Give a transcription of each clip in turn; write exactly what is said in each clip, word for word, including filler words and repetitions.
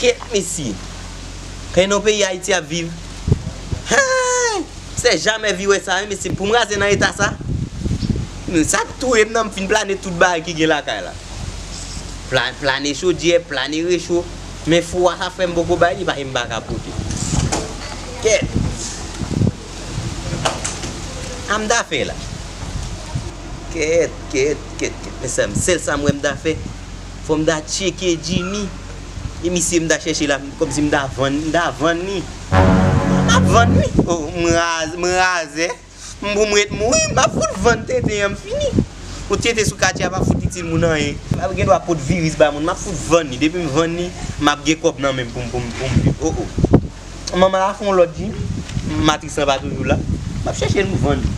Kèt, mesye. Konnen nan peyi Ayiti ap viv. Hey! Se jamè vi wè sa, wi, mesye. Pou m raze nan eta sa. Sa touye m nan, m fin plane tout bagay ki gen lakay la. Pla-, plane chodyè, plane recho. Men fou a sa frè m poko bay li, paske m pa ka pote. Kèt. A m ta fè la. Kèt, kèt, kèt, kèt. Men sa m, sèl sa m wè m ta fè. Fò m ta tcheke Jimmy. E misye m ta chèche la, kòmsi m ta vann, m ta vann li. M ap vann li. Oh, m raz-, m razè. M pou m ret mouri, m ap fout vann tenten an, m fini. Ou tenten sou katye a pa fout itil moun anyen. M ap gen dwa pot viris ba moun, m ap fout vann li. Depi m vann li, m ap gen kòb nan men m pou m, pou m, pou m viv. Oh, oh. Manman la fè yon lòt Jimmy. Matris lan pa toujou la. M ap chèche l, m vann li.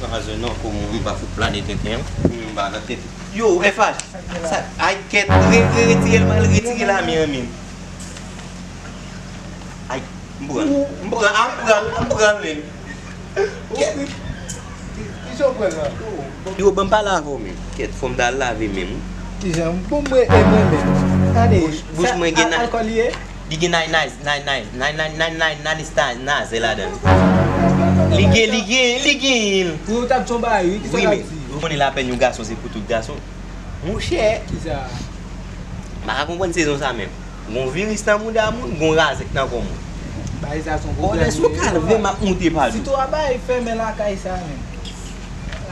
Anjè non, kòman m pa fout plane tenten an? M pa nan tenten. Yo, F H. Sa, ay, kèt, re-, re-, retire l, mal retire la, men, men. Ay, m pran, m pran, a, m pran, m pran, men. Kèt. Kijan w pran la? Yo, ban m pale avè w, men. Kèt, fò m ta lave men m. Kijan? Bon, mwen, e mwen menm. Tande, bouch, bouch mwen gen al-, alkòl li ye? Li gen nay, nay, nay, nay, nay, nay, nay, nay, nay, nay, nazè ladan l. Li gen, li gen, li gen. Pou yo t ap tchonba, wi, kisa l ap di? Wi, men, ou konnen lapèn yon gason, se pou tout gason. Monchè. Kisa? M pa ka konprann sezon sa menm. Gon viris nan mouda moun, gon razè k nan kò moun. Bagay sa se yon pwoblèm. Bòdè sou kalvè m ap moute pa dou. Sitwa bay fèmen lakay sa menm.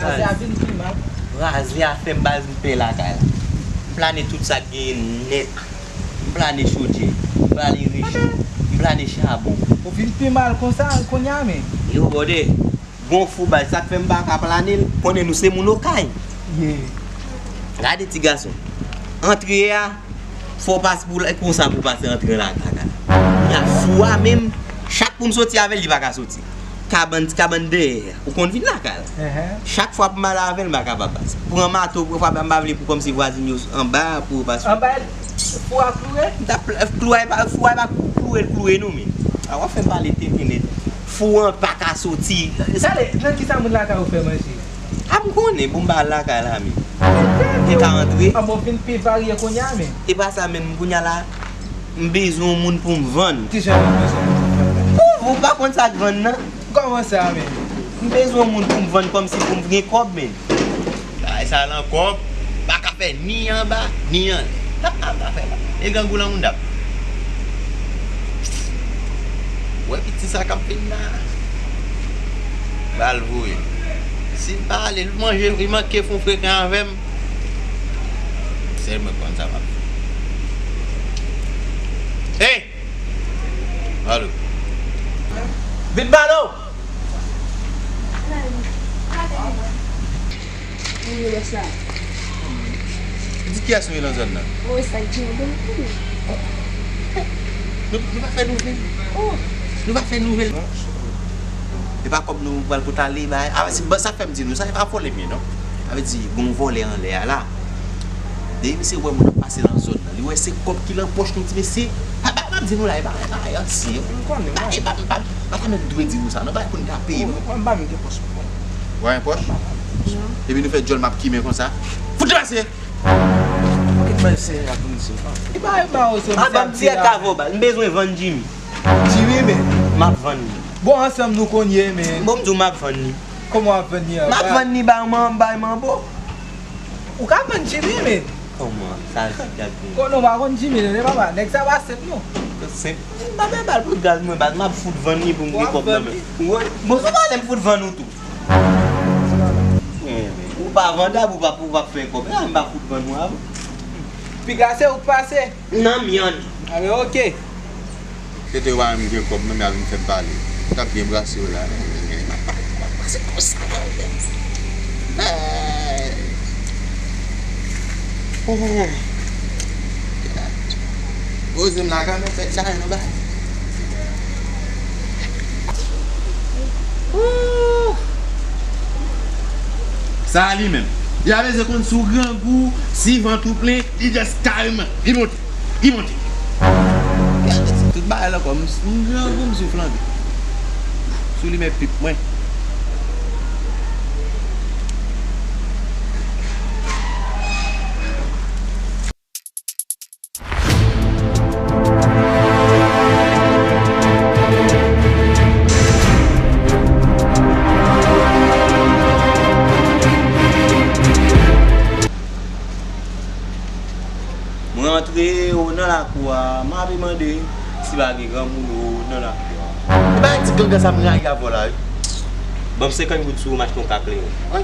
Razè a vin pi mal. Razè a fè m pa vin pè lakay la. M plane tout sa k genyen nèt. M plane chodyè. M plane recho. M plane chabon. Ou vin pi mal konsa kounye a men. Yo, bòdè. Gon fou bay, sa k fè m pa ka plane l, konnen nou se moun Okay. Ye. Gade ti gason. Antre a, fò w pase pou l, konsa pou w pase antre lakay la. Kounye a fou a menm, chak pou m soti avè l, li pa ka soti. Kabann, ti kabann dèyè a, ou konn vin lakay la. Chak fwa pou m ale avè l, m pa kapab pase. Pran mato, pou fwa m pa vle pou kòmsi vwazin yo anba, pou yo pase. Anba, fou a kloure? M t ap pl-, kloure pa, fou a pa kloure, kloure nou, men. A, w ap fè m pale tenten nèt. Fou an pa ka soti. Gade, nan kisa moun lakay ou fè manje? A, m konnen, bon, m pa al lakay la, men. Gen ka antre. A, bon, vin pi varye kounye a, men. E pa sa menm, kounye a la, m bezwen yon moun pou m vann. Kijan ou bezwen yon moun pou vann? Ou, ou pa konn sa k vann nan? Kòman sa, men? M bezwen yon moun pou m vann kòmsi pou m gen kòb, men. Bagay sa lan kòb, pa ka fè ni anba, ni anlè. Tap, tap, tap fè la. E grangou lan moun dap. Wè piti sa k ap vin la. Ba l voye. Si l pa ale, l manje, li manke fon frekan avè m. Sèl mwen konn sa m ap fè. Hey! Alo. Vin ba nou! Di kiyès nou ye nan zòn nan? Ou wè sa k di nou bon. Nou, nou pa fè nouvèl. Nou pa fè nouvèl. E pa kòb nou pral pou t ale bay. A, se, sa fè m di nou sa, e pa vòlè m ye non. Sa vle di, gon vòlè anlè a la. Depi misye wè moun ap pase nan zòn nan, li wè se kòb ki nan pòch nou, ti mesye. Pa, pa, pa di nou la, e pa, e pa, e pa, e pa, pa ta mèt dwe di nou sa non, pa konn ta peye mwen. Mwen pa menm gen pòch pou mwen. Ou pa gen pòch? Non. Epi nou fè djòl m ap kimen konsa. Fout li pase! Kit bay se a pou misye. E pa, e pa, pa ban m ti kavo ba, m bezwen vann Jimmy. Jimmy, men. M ap vann li. Bon, ansanm nou konn ye, men. Bon, m di w m ap vann li. Kòman w ap vann li an? M ap vann li bay man, bay manbo. Ou ka vann Jimmy, men. Kòman? Sa di gad pou mwen. Konnen w pa konn Jimmy, non, papa. Nèg sa pa senp, non. Senp. M pa fè bal pou gaz mwen, baz, m ap fout vann li pou m gen kòb nan men. Bon, se pa lè m fout vann ou tou. Ou pa vandab, ou pa, ou pa fè kòb. La, m pa fout vann ou avan. Piga se ou k pase. Nan myann. A, men oke. Se te yo pa menm gen kòb, menm y a vin fè m pale. T ap byen brase yo la. Pase konsa. Poze m la kanmenm, fè sa, nou bay. Sa a li menm. Li pa bezwen konn si w grangou, si vant ou plen, li just kareman. Li monte. Li monte. Gade ti tout bagay la ankò. M, m grangou, m sou flanbe. Sou limen pip mwen. Si pa gen granmoun ou nan lakou a. E bagay ti gangan sa m rayi avè w la wi. Ban m senkant goud sou ou m achte yon ka kleren. Wi.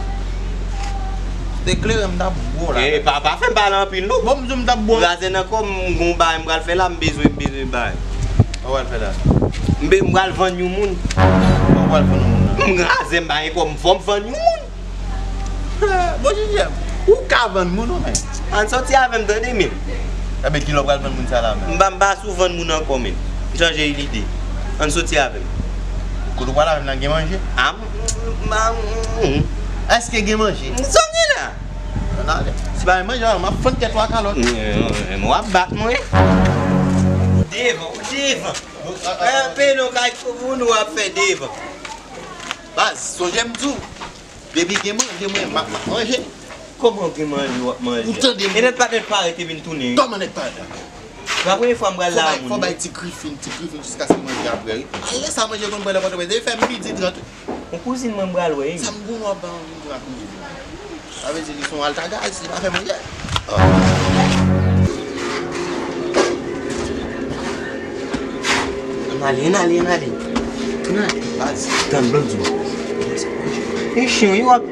Te kleren m t ap bo la. E pa, pa fè m pale anpil non. Bon, m di w m t ap bo. Razè nan kò m, m gon bagay m pral fè la, m bezwen, m bezwen bagay. Sa w pral fè la? M be-, m pral vann yon moun. Sa w pral vann yon moun nan? M razè m pa gen kòb, m fò m vann yon moun. Bon, Jijèm, ou ka vann moun ou menm? Ann soti avè m tande men. Enben, kilè w pral vann moun sa la menm? M pa, m pa sou vann moun ankò men. M chanje lide. Ann soti avè m. Kote w pral avè m nan gen manje? A, m, m, m, m. Èske gen manje? M soti la. Ann ale. Si pa gen manje, m ap fann tèt ou a kalòt. M, m, m, w ap bat mwen. Devan, devan. Fè peno kay kouvoun w ap fè devan. Baz, sonje m di w. Depi gen manje, mwen, m ap, m ap manje. Kòman gen manje w ap manje? Ou tande m? E nèt pa nèt pa rete vin tounen. Kòman nèt pa nèt? Se pa premye fwa m pral la a moun. Fò bay ti grifin, ti grifin jiskaske manje ap prè wi. Alè sa manje konn prè lè Pòtoprens. Depi fè midi trant wi. Yon kouzin mwen m pral wè wi. Sa m gon w ap ba yon vin ak manje. Sa vle di li se yon altagaz, li pa fè manje. Ann ale, ann ale, ann ale. Ann ale. Baz. Tann, ban m di w. E chen, yo ap.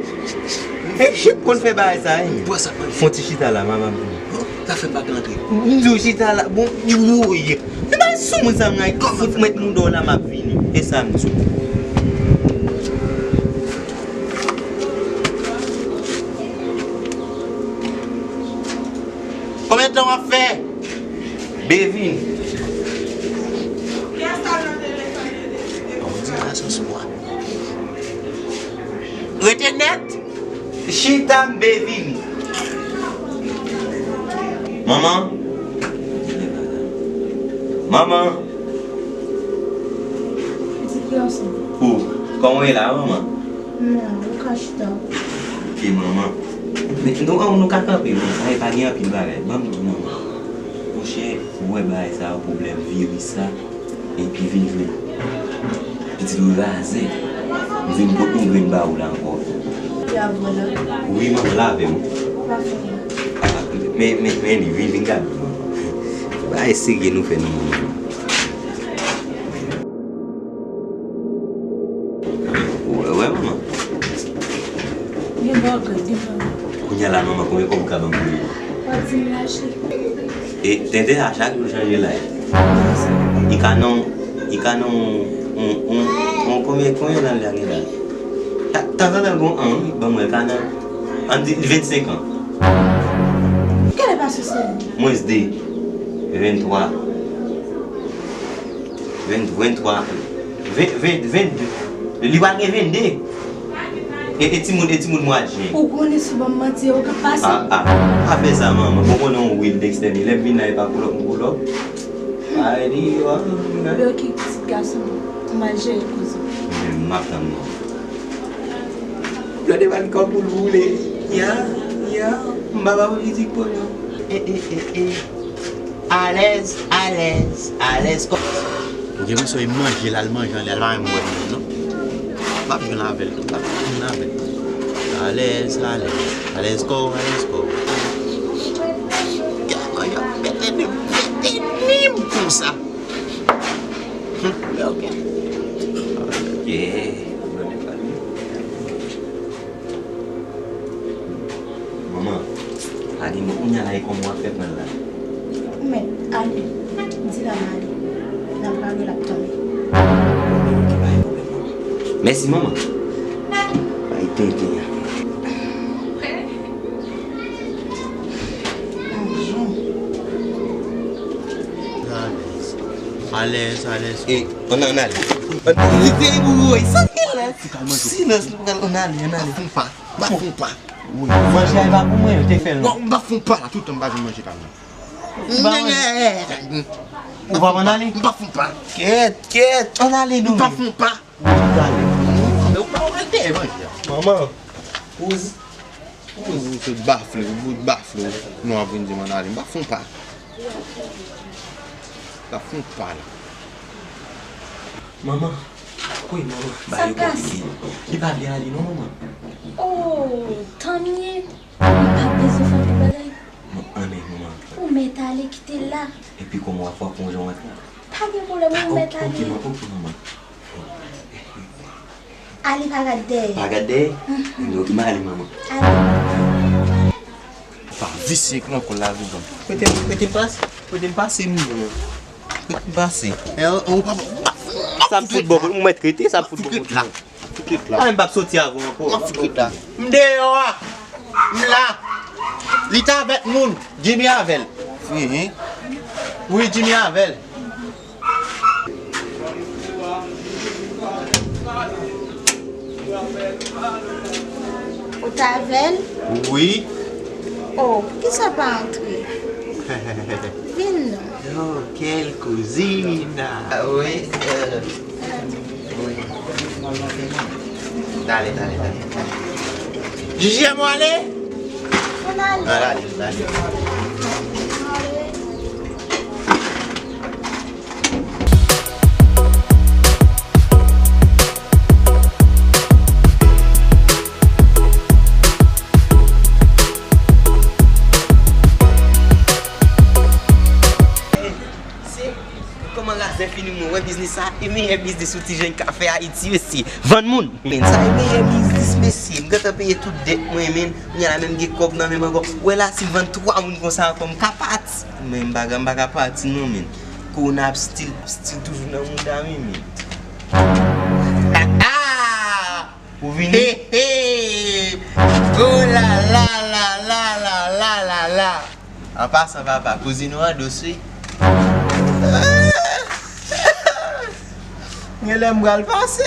E chen konn fè bagay sa, hein. Bwè sa, bwè. Fon ti chita la, manman m vini. Sa fè m pa ka antre. M di w chita la, bon, woy. Se pa sou moun sa m nan, ki fout mèt mouda w la, m ap vini. E sa m di w. Konbyen tan w ap fè? Bevin. Bon, di gason sou mwen. Rete nèt. Chita m Bevin. Manman. Manman. Pitit gason. Ou, kòman w ye la, manman? Non, ou ka chita. Ok, manman. Men, nou, nou ka kanpe, manman. Sa e pa gen anpil bagay. Ban m di w, manman. Monchè, ou wè bagay sa yo, pwoblèm viris sa, epi vin vle pitit ou razè. M vin pot yon grenn ba ou la ankò. Wi, manman, lave m. Men, men, men li, vin, vin gade m, manman. Bagay serye nou fè, non, manman. Ou wè, wè, manman. Gen bagay, gen bagay. Kounye a la, manman, konbyen kòb ou ka ban m pou li? W ap di m lache. E, tenten a, chak jou chanje laj. I ka nan, i ka nan, on, on, on, konbyen, konbyen lane l gen la? Ta-, tanzantan, l gon an, wi, ban mwen, l ka nan, ann di, vennsenk an. Kèlè pa sou sèl? Mwens de, venntwa. Ven, venntwa, ven, ven, vennde. Li pral gen vennde. E, e timoun, e timoun mwa jen. Ou konnen si w ban m manti, ou ka pase. A, a, pa fè sa, manman. Bon, konnen yon wil Dexter li. Lè m vin la, e pa pulòp m pulòp. Ay, di, wa. Yo ki pitit gason, m al jere koze. M ap tann, manman. Gade pa l kòm pou l boule. Ya, ya. M pa ba politik pou nou. E, e, e, e. Alèz, alèz, alèz kò. Ou gen mesye manje l al manje anlè, l pa menm wè moun non. M p ap jwenn avè l tou, m p ap jwenn avè l. Alèz, alèz, alèz kò, alèz kò. Gaman y ap pete de m, pete de m konsa. Hum, ok. Ok. Manman, pa gen mò kounye a la, e kòman w ap fè pran l la? Ou mèt ale. Di la m ale. Nan pale l ap tonbe. Mèsi, manman. Bay tenten an. Alèz, alèz. E, ann, ann ale. Ann, li te woy, sa gen la? Silans, nou pral, ann ale, ann ale. Fon pa. M pa fon pa. Manje a e pa pou mwen, yo te fè l non. Bon, m pa fon pa la, tout tan m pa vin manje pa mwen. Ou pa ann ale? M pa fon pa. Kèt, kèt, ann ale nou. M pa fon pa. Ou pa ann ale manje a. Manman, ou, ou se bafle, ou bout bafle, nou ap vin di m ann ale. M pa fon pa. M pa fon pa la. Manman. Wi, manman, ba yo kòb li. Li pa vle ale non, manman. Oh, tanmye. Li pa bezwen fè anpil bagay. Bon, ann, Ou mèt ale, kite l la. Epi kòman w ap fè pou yon jan w antre? Pa gen pwoblèm, ou mèt ale. Ok, manman. Ale, pa gad dèyè. Pa gad dèyè? Mhm. Ok, m ale, manman. Ale. Pa visye k nan kò l la, vivan. Kote, kote m pase? Kote m pase, m menm? Kote m pase? E, ou pa, sa m fout bò, ou mèt rete, sa m fout bò. Fout la. Fout la. A, m p ap soti avè w ankò. M ap fout la. M deyò a. M la. Li t avèk moun. Jimmy avè l. Mhm. Wi, Jimmy avè l. Ou t avè l? Wi. Oh, poukisa w pa antre? Vin non. Oh, quelle cousine! Ah, wi, euh, wi. Dale, dale, dale, dale. Jiji, ann ale? Ann ale. Ann ale, ann ale. Se kòman razè fini, mwen wè biznis sa e meyè biznis ou ti jèn ka fè Ayiti, mesye. Vann moun. Men sa e meyè biznis, mesye. M gentan peye tout dèt mwen, men. Kounye a la menm gen kòb nan men m ankò. Wè la, si m vann twa moun konsa ankò, m ka pati. Men m pa ka, m pa ka pati non, men. Kowona ap still, ap still toujou nan mouda m, men. Ou vini? He, he! Oh la la la la la la la la! An pasan, papa, kouzin ou an dous, wi. Genlè m pral pase.